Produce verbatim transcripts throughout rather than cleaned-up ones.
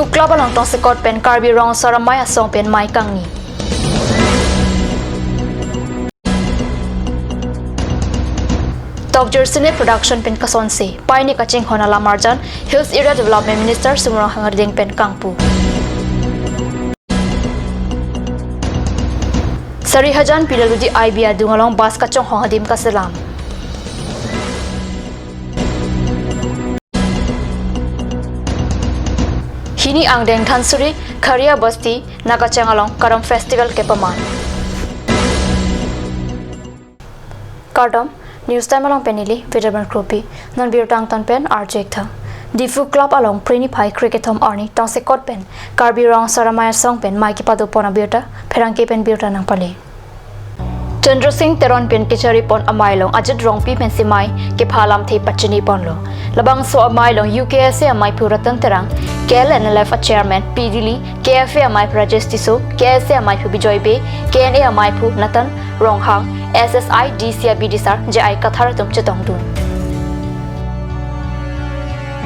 Club along tongsekot pen Karbi Rong Asar Amei Asong pen mei kangni. Tokjir Cine Production pen kasonse, paini kachinghon alam arjan, Hills Area Development Minister Sumrong Hangading pen kangpu. Sarihajan P W D I B adung along bus kachonghong adim kaselam. Hini angdeng Dhansiri, Kharia Basti, Nagachang along Karam Festival kepaman. Kardom, News Time along pen neli Vedaban Kropi, non birta angton pen arjek tha. Diphu Club along Phre niphai kre kethom arni tongsekot pen Karbi Rong Asar Amei Asong pen mei kepadopon abirta, pherangke pen birta nangpale. Chandra Singh Teron pen kecharipon amei along Ajit Rongpi pensi mei kepha alamthe pachiniponlo. Labangso amei along U K S A ameiphu Ratan Terang, K L N L F a Chairman P Dili, K F A ameiphu Rajesh Tisso, K S A ameiphu Bijoy Bey, K N A ameiphu Nathan Ronghang, S S I D C abidisar J I Kathar atum chetongdun.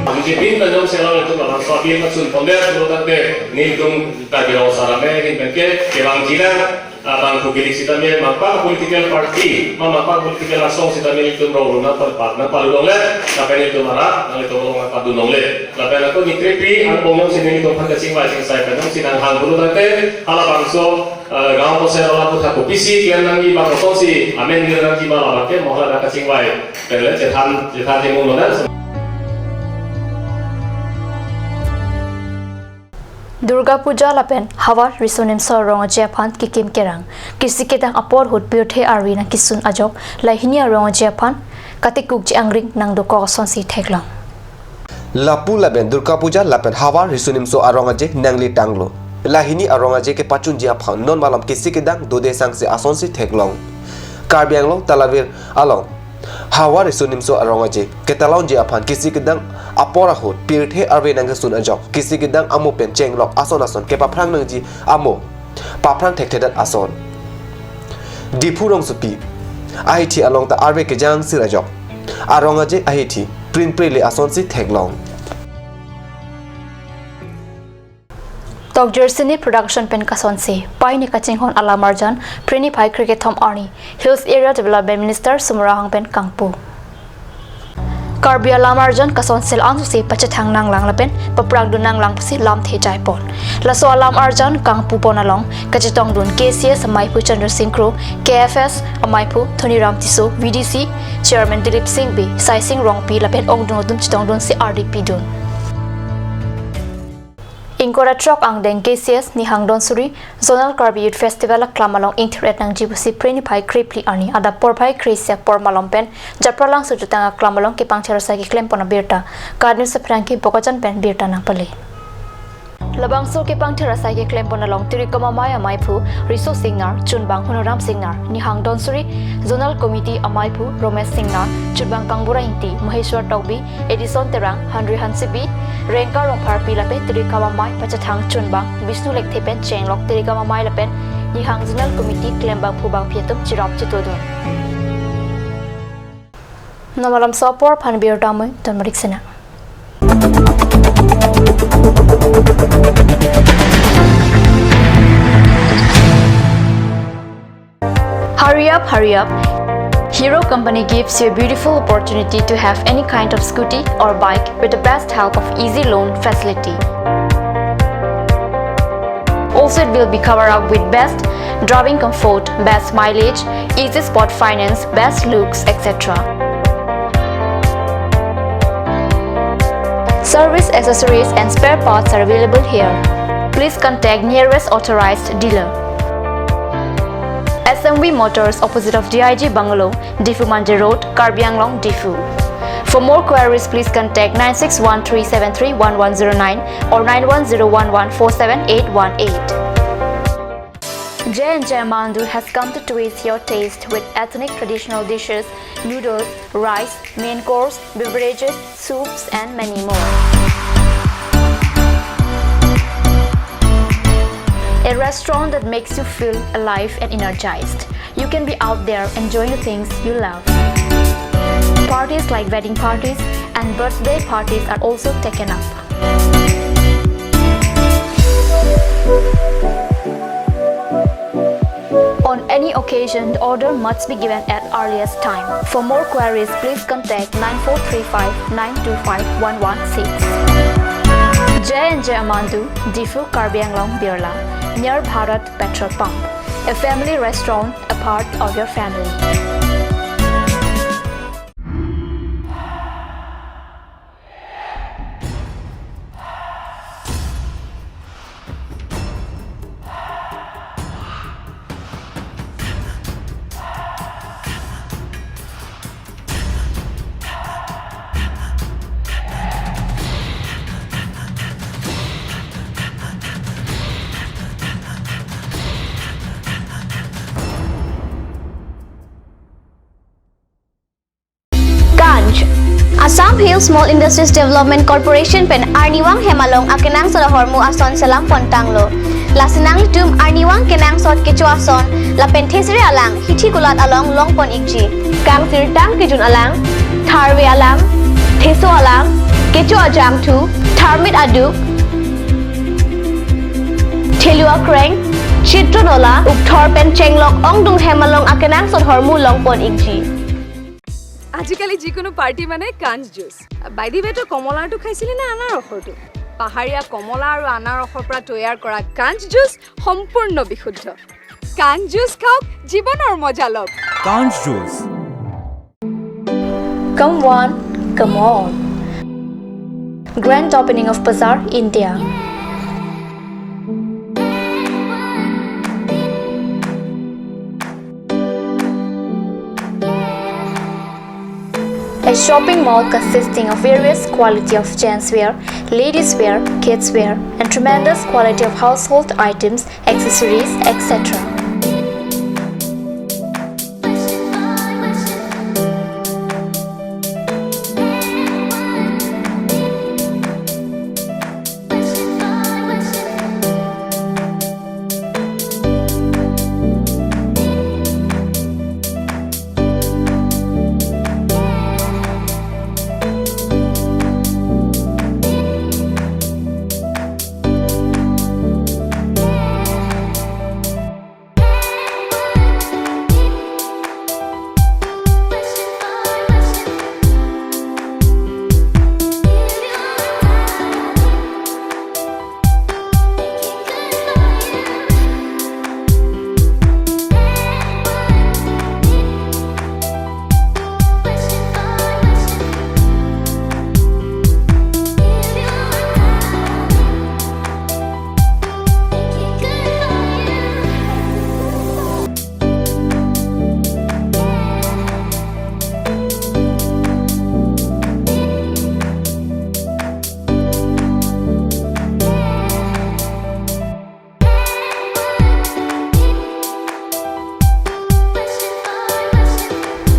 Bangji bin ta jongsi alanglitum labangso appeal kachunpondet pulo tangte nelitum Karbi Rong Asar Amei ahin penke kevangji nang, abang pugilik sitame mapa political party, ma mapa political asong sitame nelitum rong runa per part nangpaludongle, lapen nelitum arat nanglitum along nangpadunongle. Lapen ako ni krepi angbong jongsi nelitum aphan kachingvai chingsai pen jongsi nanghang pulo tangte halabangso, eh, gaon kosel along aphuthak kopisi klem nangji, bang kosonsi amen nangji ma labangke mo hala kachingvai pen le chethan chethan themung lonang. Durga Puja lapen Havar Riso Nimso Arong Aje aphan kekim kerang, kisi kedang apor ahut pirthe arve nangkesun ajok, lahini arong aje aphan katikukji angring nangdokok asonsi theklong. Lapu lapen Durga Puja lapen Havar Riso Nimso Arong Aje nangletanglo. Lahini arong aje kepachunji aphan non malom kisi kedang dode sangse asonsi theklong. Karbi Anglong Talavir along Havar Riso Nimso Arong Aje ketalonji aphan kisi kedang apor ahut pirthe arve nangkesun ajok, kisi kedang amo pen chenglok ason ason kepaphrang nangji amo paphrang thekthedet ason. Diphu rongsopi ahithi along ta arve kejangsir ajok, arong aje ahithi prinprele asonsi theklong. Tokjir Cine Production pen kasonse, paini kachinghon alam arjan, Phre niphai kre kethom arni, Hills Area Development Minister Sumrong Hangading pen kangpu. Karbi alam arjan kasonsel ansose pachethang nanglang lapen paphrangdun nanglang pusi lamthe jaipon. Laso alam arjan kangpupon along kachetongdun K C S ameiphu Chandra Singh Kro, K F S ameiphu Thoniram Tisso, V D C Chairman Dilip Singh Bey, Saising Rongpi lapen ongdung atum chetongdunsi ardi pidun. Ingkoi ra throk angdeng K C S Nihang Dhansiri Zonal Karbi Youth Festival aklam along ingthir-et nangji pusi Phre niphai krephli arni adap porphai kre-isi apor malom pen Japralangso Jutang aklam along kepangthir asai keklempon abirta KAT News apherangke Bokajan pen birta nangpale. Labangso kepangthir asai keklempon along Tirikam Amei ameiphu Riso Singnar, chunbang Honoram Singnar, Nihang Dhansiri Zonal Committee ameiphu Romesh Singnar, chunbang Kangbura Ingti, Maheshwar Tokbi, Edison Terang, Henry Hansebi, Rengka Rongpharpi lapen Tirikam Amei pachethang chunbang Bishnu Lekthe pen chenglok Tirikam Amei lapen Nihang Zonal Committee klembangphu bangpi atum cherap chetodun. Non malomso apor aphan birta amei ton marik sena. Hurry up, hurry up. Hero Company gives you a beautiful opportunity to have any kind of scooty or bike with the best help of easy loan facility. Also, it will be covered up with best driving comfort, best mileage, easy spot finance, best looks, et cetera. Service accessories and spare parts are available here. Please contact nearest authorized dealer. S M V Motors, opposite of D I G Bungalow, Diphu Manja Road, Karbi Anglong, Diphu. For more queries, please contact nine six one three seven three one one zero nine or nine one zero one one four seven eight one eight. J and J Mandu has come to twist your taste with ethnic traditional dishes, noodles, rice, main course, beverages, soups, and many more. A restaurant that makes you feel alive and energized. You can be out there enjoying the things you love. Parties like wedding parties and birthday parties are also taken up. On any occasion, the order must be given at earliest time. For more queries, please contact nine four three five nine two five one one six. J and J Amandu, Diphu, Karbi Anglong, Birla, near Bharat Petrol Pump. A family restaurant, a part of your family. Kanj. Assam Hill Small Industries Development Corporation pen arnivang hem along akenangsot ahormu ason selam pontanglo. Lasi nanglitum arnivang kenangsot kecho ason lapen thesere alang hithi kulat along longpon ikji. Kangsirtang kejun alang, tharve alang, theso alang, kecho ajangthu, tharmit aduk, thelu akreng, chitro nola, ukthor pen chenglok ongdung hem along akenangsot ahormu longpon ikji. আজিকালি যিকোনো পাৰ্টি মানে কাঞ্জ juice. By the ৱে, তই কমলাৰটো খাইছিলি নে আনাৰসৰটো? পাহাৰীয়া কমলা আৰু আনাৰসৰ পৰা তৈয়াৰ কৰা কাঞ্জ জুচ সম্পূৰ্ণ বিশুদ্ধ। কাঞ্জ জুচ খাওক, জীৱনৰ মজা লওক। Kanj Juice. Come one, come all. Grand opening of Bazaar, India. A shopping mall consisting of various quality of gents wear, ladies wear, kids wear, and tremendous quality of household items, accessories, et cetera.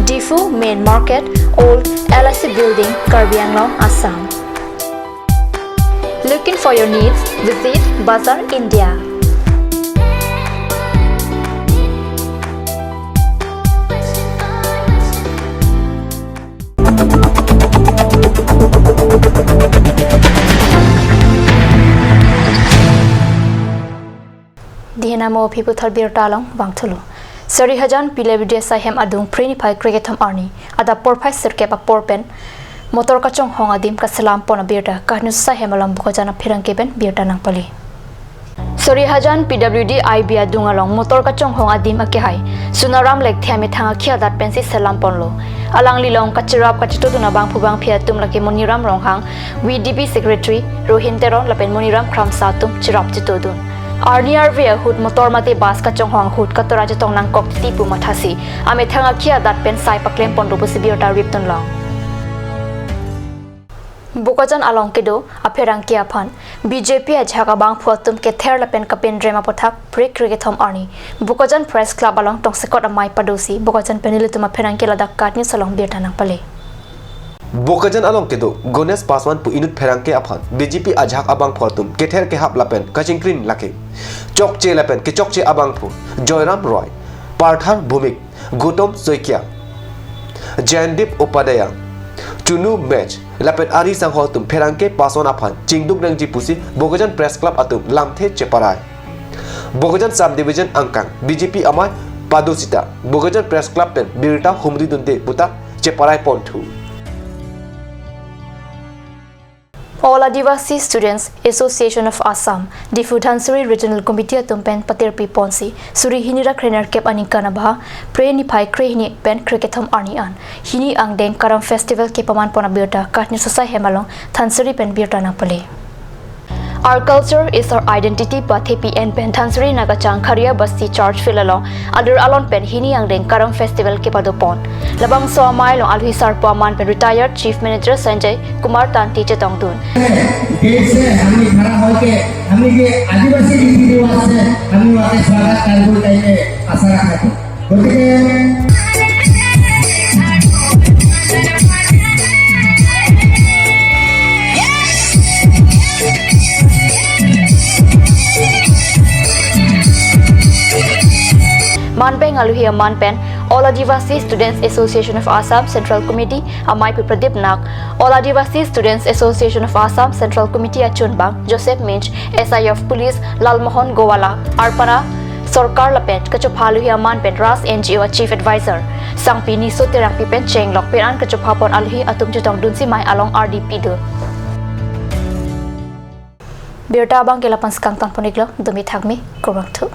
Diphu Main Market, Old L I C Building, Karbi Anglong, Assam. Looking for your needs? Visit Bazaar India. Dihena mo phiputhot birta along vangthulo. Sarihajan P W D asai hem adung Phre niphai krekethom arni adap porphai sirkep apor pen motor kachonghong adim kaselam pon abirta Kah News asai hem along Bokajan apherangke pen birta nangpale. Sarihajan P W D I B adung along motor kachonghong adim akehai Sunaram Lekthe amethang akhi adat pensi selam ponlo. Alangli along kachirap kachitodun abangphu bangphi atum lake Moniram Ronghang, V D P Secretary Rohin Teron lapen Moniram Kramsa atum chirap chitodun. Arni arve ahut motor mate bus kachonghong ahut katora chetong nangkok titi pu mathasi amethang akhi adat pen sai paklem ponlo pusi birta ripdunlong. Bokajan along kedo apherangke aphan B J P ajahak abangphu atum kether lapen kapinrem aputhak Phre krekethom arni Bokajan Press Club along tongsekot amei padosi Bokajan pen ilitum apherangke ladak Kah News along birta nangpale. Bokajan along kedo Ganesh Paswan pu inut pherangke aphan B J P ajahak abangphu atum kether kehap lapen kachingkrin lake chokche lapen kechokche abangphu Joyram Roy, Parthar Bhumik, Gautam Saikia, Jayandip Upadhyaya, Chunu Mech lapen ari sangho atum pherangke Paswan aphan chingduk nangji pusi Bokajan Press Club atum lamthe cheparai. Bokajan Sub Division angkang B J P amei pado sita Bokajan Press Club pen birta humri dunde puta cheparai ponthu. All Adivasi Students Association of Assam, Diphu Dhansiri Regional Committee atum pen patirpi ponsi, suri hini ra krenerkep aningkan abha, Phre niphai krehini pen krekethom arni an hini angdeng Karam Festival kepaman pon abirta Katni Sosai hem along Dhansiri pen birta nangpale. Our culture is our identity pathepi en pen Dhansiri Nagachang Kharia Basti Church Field along adur alon pen hini angdeng Karam Festival kepado pon. Labangso amei along alohi sarpo aman pen retired Chief Minister Sanjay Kumar Tangti chetongdun. Gate से हमने खड़ा होके हमने ये आदिवासी रीति रिवाज से हमने वहाँ के स्वागत करने के लिए आशा रखा था। গতিকে manpeng alohi aman pen All Adivasi Students Association of Assam Central Committee amei pu Pradip Nag, All Adivasi Students Association of Assam Central Committee achunbang Joseph Minj, S I of Police Lalmohan Gowala, Arpana Sorkar lapen kachopha alohi aman pen Ras N G O a Chief Advisor Sangpi Niso Terangpi pen chenglok pen an kachopha pon alohi atum chetongdunsi mei along ardi pidun. Birta abang ke lapu-an si kangton pon-iklo, dumi thakmi, kurvangthu.